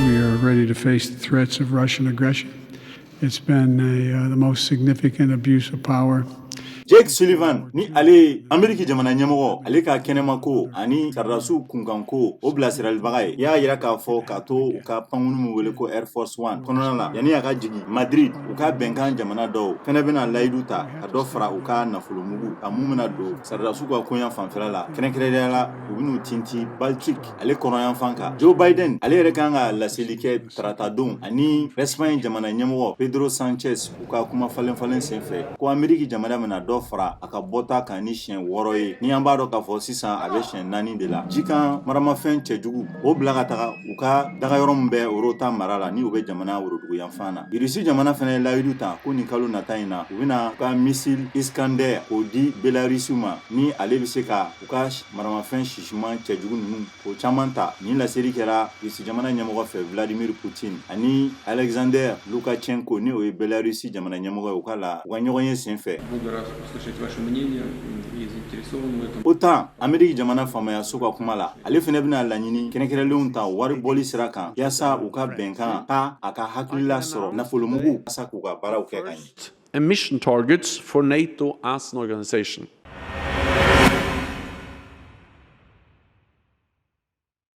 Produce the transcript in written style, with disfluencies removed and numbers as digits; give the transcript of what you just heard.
We are ready to face the threats of Russian aggression. It's been the most significant abuse of power. Jake Sullivan, ni ale ye Ameriki jamana ɲɛmɔgɔ, ale ka kɛnɛmako ani sɔrɔdasiw kunkanko o bilasiralibaga ye, y'a yira k'a fɔ k'a to u ka pankunu min wele ko Air Force One kɔnɔna la yanni a ka jigin Madrid, u ka bɛnkan jamana dɔw fɛnɛ bɛna layidu ta ka dɔ fara u ka nafolomugu ka mun bɛna don sɔrɔdasiw ka koɲa fanfɛla la, kɛrɛnkɛrɛnnenya la u bɛn'u tinti Baltique ale kɔrɔnyanfan kan. Joe Biden, ale yɛrɛ kan ka laseli kɛ taratadon ani Espagne jamana ɲɛmɔgɔ Pedro Sanchez, u ka kuma falen falen senfɛ ko Ameriki jamana bɛna dɔ fara a ka bɔta kan ni siɲɛ 6 ye, ni an b'a dɔn k'a fɔ sisan a bɛ siɲɛ 4 de la, jikan maramafɛn cɛjugu o bila ka taga u ka daga yɔrɔ min bɛ Rota mara la, ni u bɛ jamana woroduguyanfan na. Irisi jamana fana ye layidu ta ko nin kalo nata in na, u bɛna u ka missile Iskander k'o di Belarus ma, ni ale bɛ se ka u ka maramafɛn sisiman cɛjugu ninnu o caman ta. Nin laseli kɛra Irisi jamana ɲɛmɔgɔ fɛ Vladimir Putin ani Alexander Lukashenko, ni o ye Belarus jamana ɲɛmɔgɔ ye, u ka la u ka ɲɔgɔn ye senfɛ. OTAN, Ameriki jamana faamayaso ka kuma la, ale fana bɛna laɲini kɛrɛnkɛrɛnlenw ta wari bɔli sira kan yaasa u ka bɛnkan ka a ka hakilila sɔrɔ nafolomugu yaasa k'u ka baaraw kɛ ka ɲɛ. Emission targets for NATO as an organization.